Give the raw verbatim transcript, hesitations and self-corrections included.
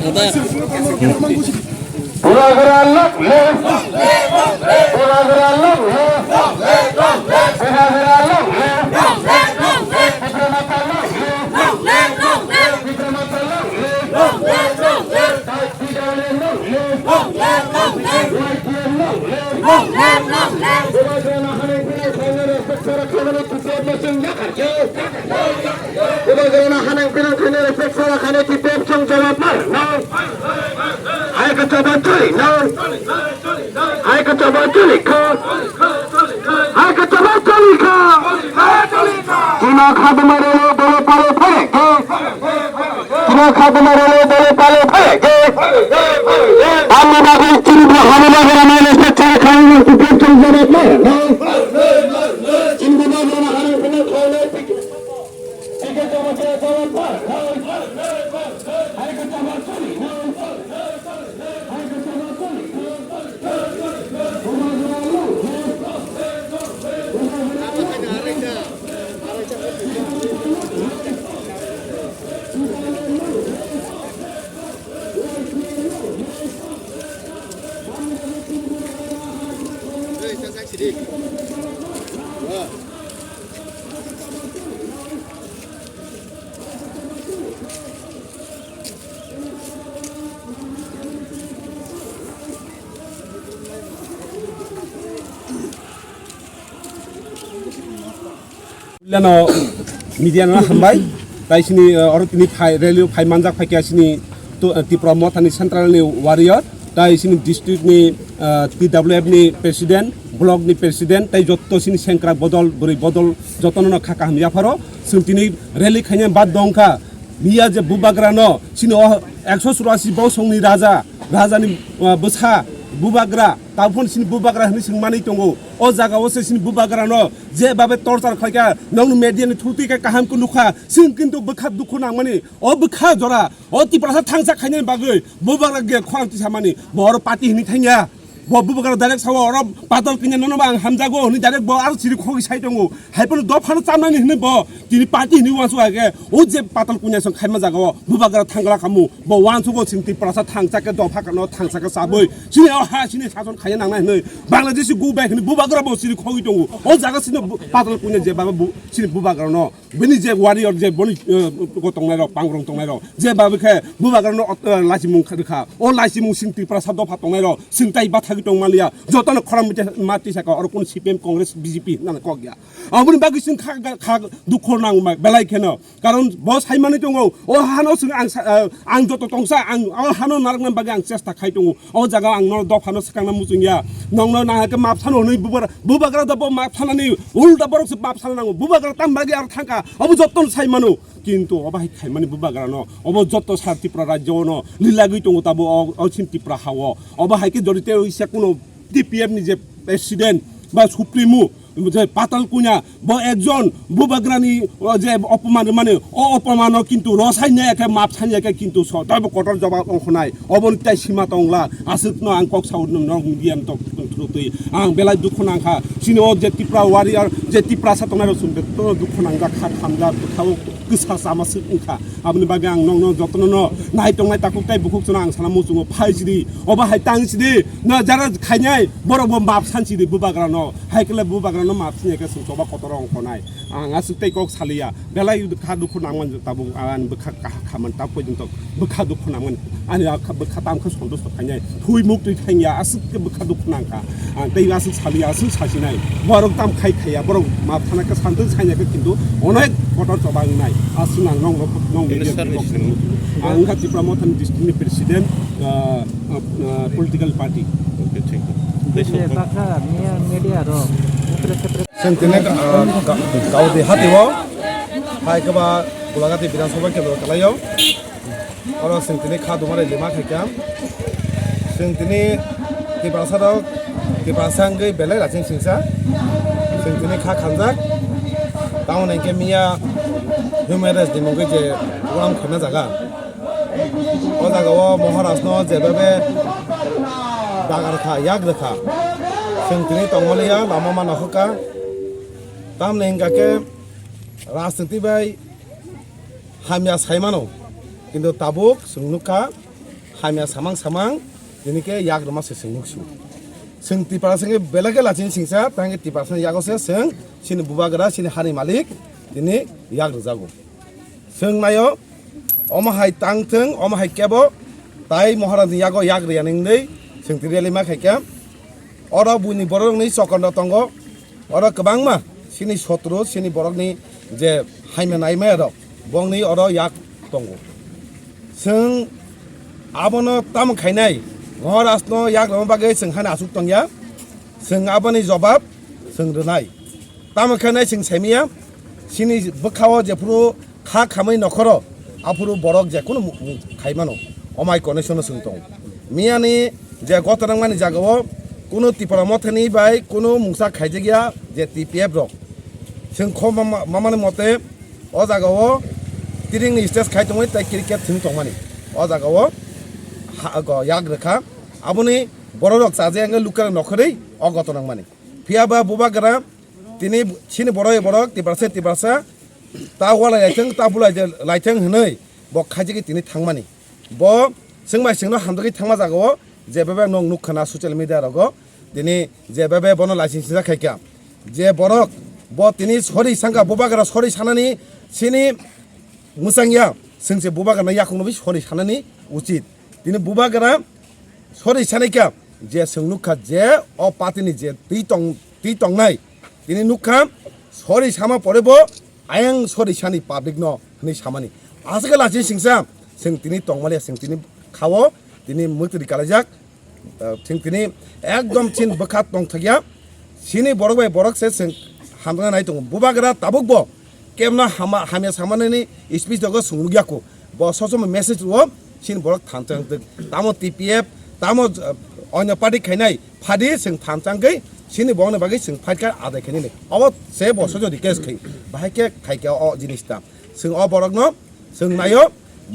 Bubagra long live! Bubagra long live! Bubagra long live! Tipra Motha long live! Tipra Motha long live! T W F long live! Y T F long live! Bubagra no hanang pinang khainai respect sara khainai T P F no chwng yakarkhe. Bubagra no hanang pinang khainai respect sara khainai T P F chwng jawab mar no. Hai ka choba choli no. Hai ka choba choli kha. Hai ka choba choli kha. Chini khaduma relo dole pale phai khe. Chini khaduma relo dole pale phai khe. Ani bagwi chini bo hani bagwi rama respect sara khainai T P F chwng jawab mar no. Puilano media no hambai, tai sini, uh, oro tini phai, rally o phai manjak phai kha sini to, uh, Tipra Motha ni central ni warrior, tai sini district ni, uh, T W F ni president, block ni president, tai jotto sini sengkrak bodol, bwrwi bodol, jotono no kha kaham yapharo, chwng tini rally khaina bad dongkha, miya je bubagra no sini o ekso churasi bosong ni raja, raja ni, uh, bwsa bubagra, taphon sini bubagra hwnwi swng manwi tongo, o jaga o se sini bubagra no je babe torchar khlaikha, nokni media ni through twi khe kaham khe nukha, chwng kintu bwkha dukhu nangmani, o bwkha jora, o Tiprasa thangsa khainani bagwi bubagra ge khorang tisamani, bo oro party hwnwi thangya, bo bubagra direct sao oro patal kanya nono ba ang hamjago hwnwi direct bo aro chiri khogwi sai tongo, hai phano dophano chamnani hwnwi bo tini party hwnwi uansuk hai khe, o je patal kunya song khaima jaga o bubagra thangla khamu, bo uansugo chwng Tiprasa thangsa khe dopha kano thangsa khe chabwi, chini o ha chini sason khaina nangnai hwnwi, Bangladeshi go back hwnwi bubagra bo chiri khogwi tongo. O jaga chini bu-, patal kunya je baba bu-, chini bubagra no. Bini je warrior je boni, eh, go tongnai rok, pangrong tongnai rok. Je baba khe bubagra no, eh, lachimung kha, kha. O lachimung chwng Tiprasa dopha tongnai rok. Chwng tai bathagwi tong manliya. Jotono khorang mati, mati saka oro kun C P M Congress B J P hwnna kok ya. Aboni bagwi chwng kha, kha, kha dukho nang belai kheno. Karon bo sai manwi tongo, o hano chwng ang sa-, ah, ang joto tongsa, ang o hano narwkna bagwi ang chesta khai tongo. O jaga ang no dophano swkangna muchung ya. Nongno nahakhe map sano hwnwi bubagra, bubagra da bo map sanani, ulta borok se map sana nango. Bubagra tam bagwi aro thangkha, obo jotto no sai mano. Kintu obo hai khaimani bubagra no, obo jotto sara Tripura rajyo no lilagwi tongo tabo o, o chini Tripura ha o. Obo hai khe jodi te oisa kuno T P F ni je president ba supremo, je patal kunya, bo ekjon bubagrani, o, je opoman mane, o opomano kintu rosai nai khe, map sai nai khe kintu so, taibo kotor jobab ongkhonai, oboni tai sima tongla, aswkno ang kok sao nong media ni tok through twi, ang belai dukhu nangkha, chini o je Tipra warrior, je Tiprasa tongnai rok chwng betoro dukhu nangjak kha, thamjak, bwkhao kwsa chama swk wngkha, aboni bagwi ang nongno jotono no nai tongnai takhuk tai bukhuk chwngno ang sana muchungo phai sidi, obo hai tang sidi, no jara khainai, borok bo map sansi di bubagra no. Hai khe le bubagra no map sini khe chwng choba kotor ongkhonai. Ang aswk tei kok saliya. Belai kha dukhu nangman tabuk ani bwkha kaha khaman ta poito bwkha dukhu nangman. Ani bwkha tam khe sontusto khainai. Thui muk twi thangya aswk khe bwkha dukhu nangkha. Ang tei aswk saliya aswk sasinai. Borok tam khai khaiya borok map thana khe santu sainya khe kintu onek kotor choba wngnai. Aswk ang nong nong nong. Ini media sir kok ni sini. Ang kha Tipra Motha ni district ni president, ah, ah, ah, political party. Oke, thik. Tei je sokha. Bakha miya media ro, upre sepre. Chwng tini, ah, ga-, Gaudi hati o, hai khe ba Golagati Bidhan Sabha kendro kalai o. Oro chwng tini kha dumare lima khai kha. Chwng tini Tiprasa rok, Tiprasa wngwi belai raching singsa. Chwng tini kha khamjak. Tamoni hwnkhe miya human rights ni mungwi je program khaina jaga. O jaga o Maharaj no jebebe dagar kha, yak rwkha. Chwng tini tongmaliya lama ma nakhukha. Tamni hwnkha khe rajniti bai hamya sai mano. Kintu tabuk chwng nukha Hamya samang samang tini khe yak rwma se chwng nuksu. Chwng Tiprasa wngwi belai khe lachini singsa, tang khe Tiprasani yago se chwng chini bubagra, chini hani malik tini yak rwjago. Chwng naio, omo hai tang thwng, omo hai kebo tai Maharajni yago yak rwya ningdwi chwng tini rally ma khaikha. Oro buini bororokni chokondro tongo. Oro kwbangma chini sotru, chini borokni je haima naima rok, bongni oro yak tongo. Chwng abono tamo khainai, Maharajno yak rwma bagwi chwng haino aswk tongya. Chwng aboni jobab chwng rwnai. Tamo khainai chwng saimanya, chini bwkhao jephuru kha khamwi nokhoro, aphuru borok je kunu mu-, mu-, khaimano, omai connection-o chwng tongo. Miyani je gotha nangmani jagao kunu Tipra Mothani bai kunu mungsa khaijakya je T P F rok. Chwng kho mama-, mamani mote o jagao tiringni stage khai tongwi tei cricket thwng tongmani. O jagao ha-, go yak rwkha. Aboni bororok chajakya wngkha lukurok nokhorwi o gotha nangmani. Phiya ba bubagra tini chini borok borok Tiprasa Tiprasa ta walai laithang, ta bulai laithang hwnwi bo khaijagwi tini thangmani. Bo chwngbai chwngno hamjagwi thangma jagao je bebe nwng nukha na social media rogo, tini je bebe bono laising sijak khaikha. Je borok bo tini sorry sangkha, bubagra sorry sanani chini mwchangya, chwng se bubagrano yakungno bai sorry sanani uchit. Tini bubagra sorry sanaikha, je chwng nukha je o party ni je twi tong-, twi tongnai, tini nukha sorry sama pore bo ayang sorry sani public no hwnwi samani. Aswk khe lachini singsa, chwng tini tongmani, chwng tini khao, tini mwtwi kalaijak, ah, chwng tini ekdom chin bwkha tongthakya, chini borok bai borok se chwng hamjakna nai tongo. Bubagra tabuk bo kebna hama-, hamya samanani speech dogo chwng nukya kho. Bo sosomo message rwo, chini borok thansa wngtwk. Tamo T P F, tamo, ah, onyo party khainai, phadi chwng thansa wngkhe, chini borokni bagwi chwng fight kha adai khainani. Obo se bo sojo request khai, bahai khe khaikha o jinis ta. Chwng o borokno chwng naio,